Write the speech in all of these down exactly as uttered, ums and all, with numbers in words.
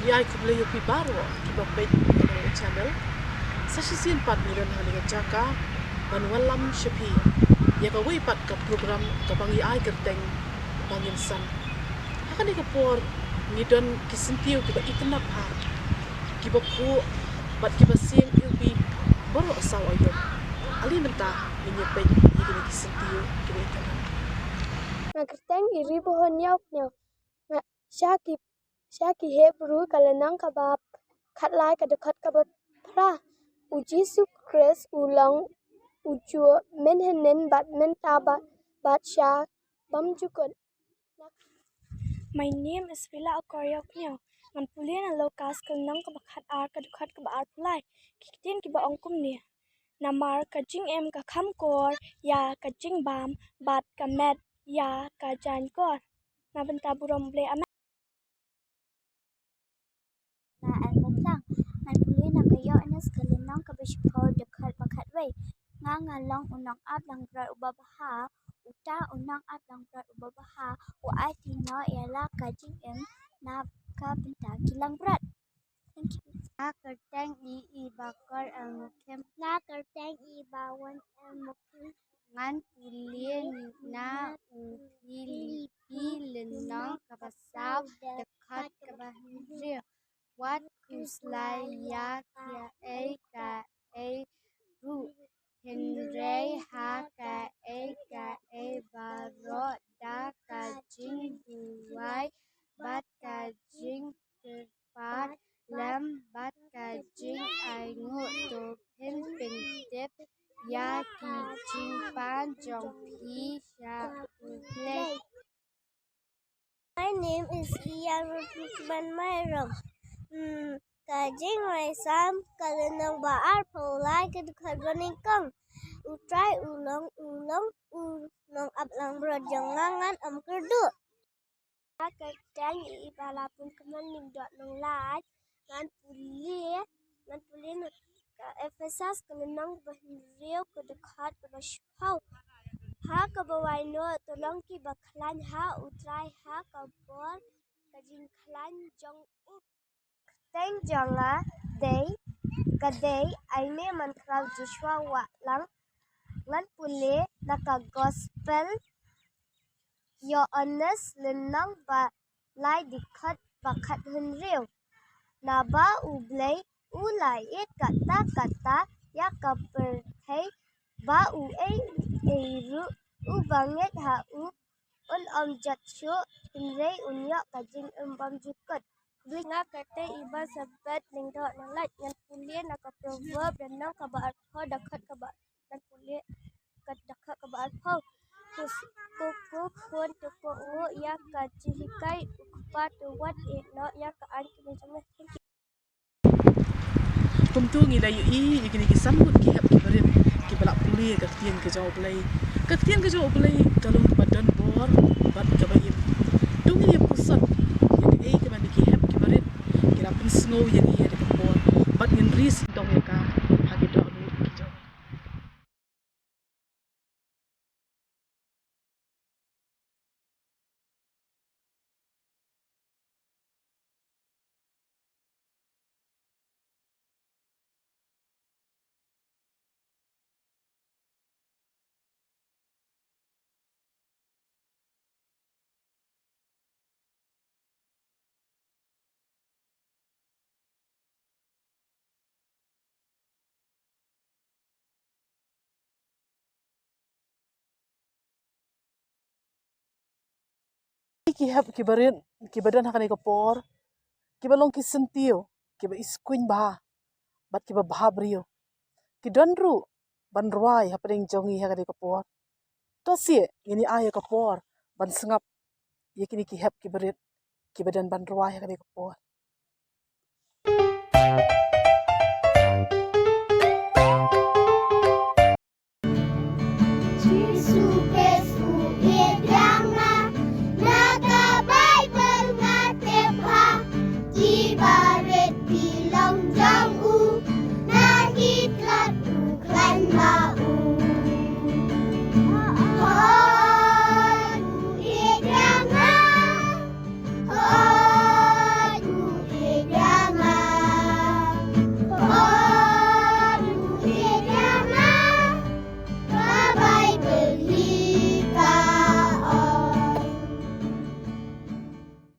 Ngi ai khublei ïa phi baroh kiba peit ïa kane ka channel. Sa shisien pat ngi don ha kane ka jaka ban wallam sha phi ïa kawei pat ka program kaba ngi ai kyrteng Ba Ngin San. Ha kane ka por ngi don ki syntiew kiba itynnad bha, kiba khuid bad kiba seng ïa phi baroh saw aïom. Ale mynta ngin ïa peit ïa kine ki syntiew kiba itynnad. Nga kyrteng i Ribohon Ïawkñiaw. Nga sha ki, sha ki Hebru ka lynnong kaba khatlai ka dkhot kaba phra. U Jisu Khrist u long u juh mynhynnin bad mynta bad, bad sha bymjukut. My name is Vila Akor Ïawkñiaw. Ngan pule na Lukas ka lynnong kaba khatar ka dkhot kaba arphew lai. Ki ktien kiba ong kumne. Namar ka jingim ka kham kor ïa ka jingbam bad ka met ïa ka jaiñkor. Na bynta burom U Blei, amen. La Elma Plang. Ngan pule na ka Ïoannis ka lynnong kaba shiphew dkhot ba khatwei. Nga nga long u nongaplangbrot uba bha, uta u nongaplangbrot uba bha u aiti noh ïa la ka jingim na ka bynta ki langbrot. Thank you. Nga kyrteng i Ibakor Elma Khem. Nga kyrteng i Bawon Elma Khem. Ngan pule na u Philippi lynnong kaba saw dkhot kaba hynriew. Wat khuslai ïa kaei kaei ruh, hynrei ha kaei kaei baroh da ka jingduwai bad ka jingkyrpad lem bad ka jingainguh to phin pyntip ïa ki jingpan jong phi sha U Blei. My name is Ian Ruth Mukman Myrom. Hmm, ka Jingmai Salm ka lynnong ba arphew lai ka dkhot ba nyngkong. U Trai u long, u long u nongaplangbrot jong nga, ngan ym kyrduh. Nga kyrteng i Ibalapun Kman Lyngdoh Nonglait. Ngan pule, ngan pule na ka Ephesus ka lynnong ba hynriew ka dkhot kaba shiphew. Ha kaba wai noh to long kiba khlaiñ ha U Trai ha ka bor ka jingkhlaiñ jong u. Kyrteng jong nga dei, ka dei Aine Mankraw Joshua Wahlang. Ngan pule na ka Gospel Ïoannis lynnong ba lai dkhot ba khathynriew. Naba U Blei u la ïeit katta katta ïa ka pyrthei ba uei uei ruh uba ngeit ha u un ym jot shuh, hynrei un ïoh ka jingim bymjukut. Nga kyrteng i Ibalapun Lyngdoh Nonglait. Ngan pule na ka Proverb lynnong kaba arphew dkhot kaba, ngan pule ka dkhot kaba arphew. Ko, ko, ko khun to kohnguh ïa ka jinghikai u kpa, to wat ïeh noh ïa ka aiñ kmie jong me. Thank you. Kumto ngi la ïohi ïa kine ki san ngut ki hep ki barit kiba la pule ïa ka ktien ka jong U Blei. Ka ktien ka jong U Blei ka long kaba don bor bad kaba im. To ngin ïa pyrshang ïa kaei kaba kine ki hep ki barit ki la pynsngew ïa ngi ha kane ka por bad ngin ri sngewthuh ïa ka ha ki dohnud ki jong ngi. Ki hep ki barit kiba don ha kane ka por, kiba long ki syntiew kiba iskuiñ bha bad kiba bha briew, ki don ruh ban rwai hapdeng jong ngi ha kane ka por. To sngewbha ngin ïa ai ka por ban sngap ïa kine ki hep ki barit kiba don ban rwai ha kane ka por. Jisu Khrist u ïeit ïa nga, na ka Baibl nga tip ba ki barit ki long jong u, na ki tlot u khlaiñ ma u. Hooid u ïeit ïa nga, hooid u ïeit ïa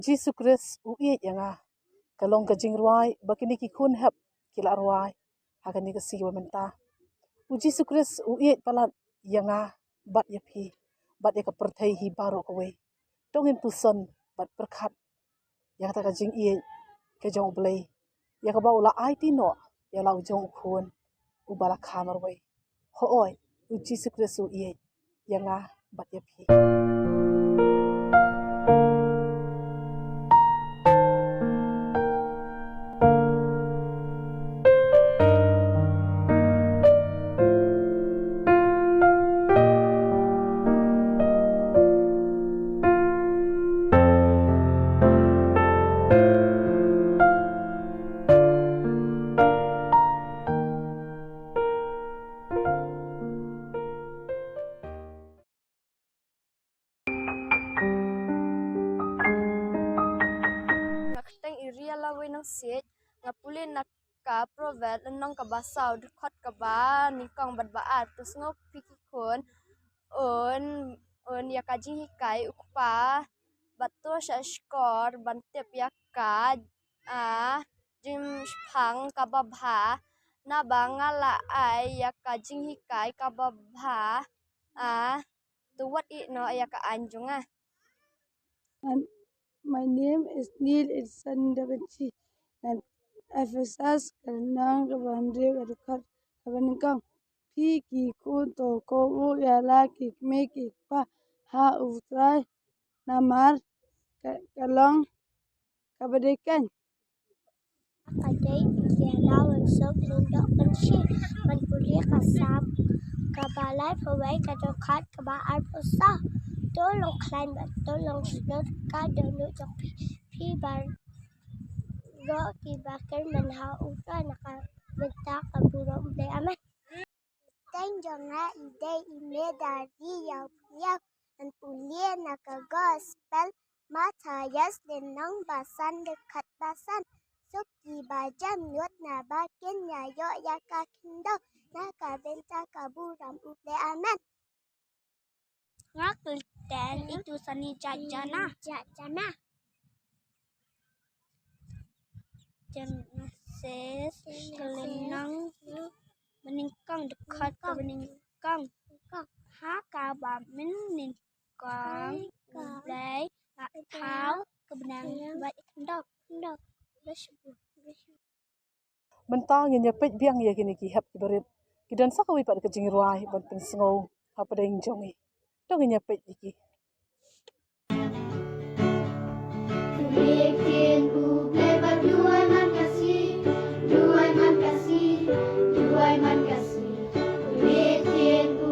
Jisu Khrist u ïeit ïa nga. Ka long ka jingrwai ba kine ki khun hep ki la rwai ha kane ka sngi ba mynta. U Jisu Khrist u ïeit palat ïa nga bad ïa phi bad ïa ka pyrthei hi baroh kawei. To ngin puson bad pyrkhat ïa kata ka jingïeit ka jong U Blei, ïa kaba u la aiti noh ïa la u jong u khun uba la kha marwei. Hooid, u Jisu Khrist u ïeit ïa nga bad ïa phi. Nga kyrteng Iriela Wei Nongsiej, nga pule na ka Proverbs lynnong kaba saw dkhot kaba nyngkong bad ba ar. To sngew phi ki khun, un, un ïa ka jinghikai u kpa, bad to shah shkor ban tip ïa ka, a, jingsheptieng kaba bha, naba nga la ai ïa ka jinghikai kaba bha, a, to wat ïeh noh ïa ka aiñ jong nga. And my name is Neil Edson Da Vinci. And Ephesus ka lynnong kaba hynriew ka dkhot kaba nyngkong. Phi ki khun to kohnguh ïa la ki kmie ki kpa ha U Trai, namar ka, ka long kaba dei keiñ. Ka dei ïa la wan sop lyngdoh kynshi ban pule ka Salm kaba laiphew wei ka dkhot kaba arphew saw. To long khlaiñ bad to long shlur ka dohnud jong phi, phi baroh kiba kyrmen ha U Trai na ka bynta ka burom. Dei amen. Kyrteng jong nga i dei i Medari Ïawphniaw, ngan pule na ka Gospel Mathaios lynnong ba san dkhot ba san. Suk kiba jem nud naba kin ïa ïoh ïa ka khyndew na ka bynta ka burom U Blei. Amen. Nga kyrteng i Tusani Jajana. Jajana. Genesis, ka lynnong ba nyngkong, dkhot kaba nyngkong. Ha kaba mynnyngkong U Blei u la thaw ka bneng bad ka khyndew. Mynta ngin ïa peit biang ïa kine ki hep kiba rit. Ki don sa kawei pat ka jingrwai ban pynsngew hapdeng jong ngi. To ngin ïa peit ïa ki. Ba ngin saiñ ha U Trai. U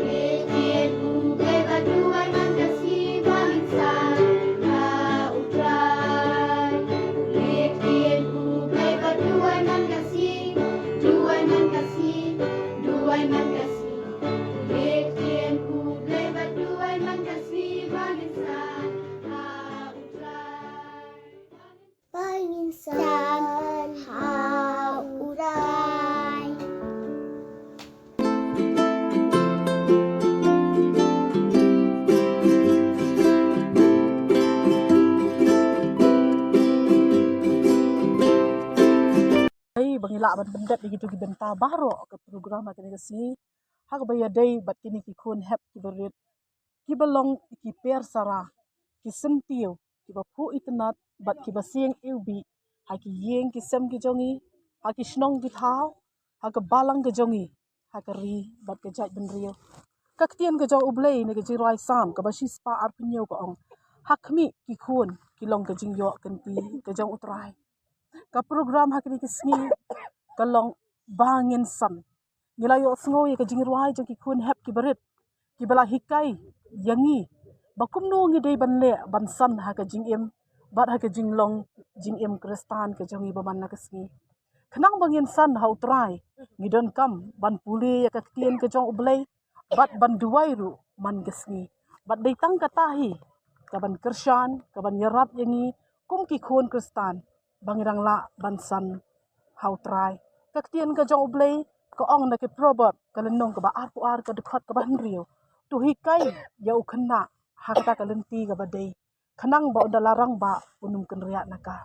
leit ïa U Blei ba duwai man ka sngi. Ba ngin saiñ ha U Trai. U leit ïa U Blei ba duwai man ka sngi. Duwai man ka sngi. Duwai man ka sngi. U leit ïa U Blei ba duwai man ka sngi. Ba ngin saiñ ha U Trai. Ba ngin saiñ ha U Trai. Ei, ba ngi lah ban pyndep ïa kito ki bynta baroh ka program ha kane ka sngi. Ha kaba ïadei bad kine ki khun hep kiba rit, kiba long ki per sara, ki syntiew, kiba phuh itynnad bad kiba sieng iwbih ha ki ïing ki sem ki jong ngi, ha ki shnong ki thaw, ha ka balang ka jong ngi, ha ka ri bad ka jaitbynriew. Ka ktien ka jong U Blei na ka Jingrwai Salm kaba shispah arphew hynñiew ka ong, ha khmih ki khun ki long ka jingïoh kynti ka jong U Trai. Ka program ha kine ki sngi ka long Ba ngin saiñ. Ngi la ïohsngew ïa ka jingrwai jong ki khun hep kiba rit, kiba la hikai ïa ngi ba kumno ngi dei ban leh ban saiñ ha ka jingim bad ha ka jinglong jingim Khristan ka jong ngi ba man la ka sngi. Khnang ba ngin saiñ ha U Trai, ngi donkam ban pule ïa ka ktien ka jong U Blei bad ban duwai ruh man ka sngi. Bad dei tang kata hi kaban kyrshan, kaban ïarap ïa ngi kum ki khun Khristan ba ngi dang lah ban san ha U Trai. Ka ktien ka jong U Blei ka ong na ki Proverb ka lynnong kaba arphew ar ka dkhot kaba hynriew, to hikai ïa u khynnah ha kata ka lynti kaba dei, khnang ba ynda la rangbah un ym kynriah na ka.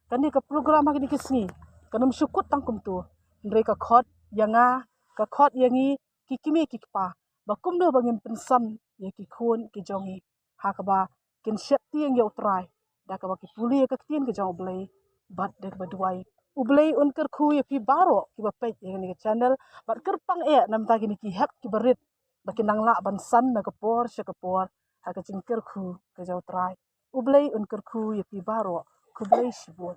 Kane ka program ha kine ki sngi kan ym shu kut tang kumto, hynrei ka khot ïa nga, ka khot ïa ngi ki kmie ki kpa, ba kumno ba ngin pynsan ïa ki khun ki jong ngi ha kaba kin sheptieng ïa U Trai da kaba ki pule ïa ka ktien ka jong U Blei bad da kaba duwai. U Blei un kyrkhu ïa phi baroh kiba peit ïa kane ka channel, bad kyrpang eh na bynta kine ki hep kiba rit ba kin nang lah ban san na ka por sha ka por ha ka jingkyrkhu ka jong U Trai. U Blei un kyrkhu ïa phi baroh. Khublei shibun.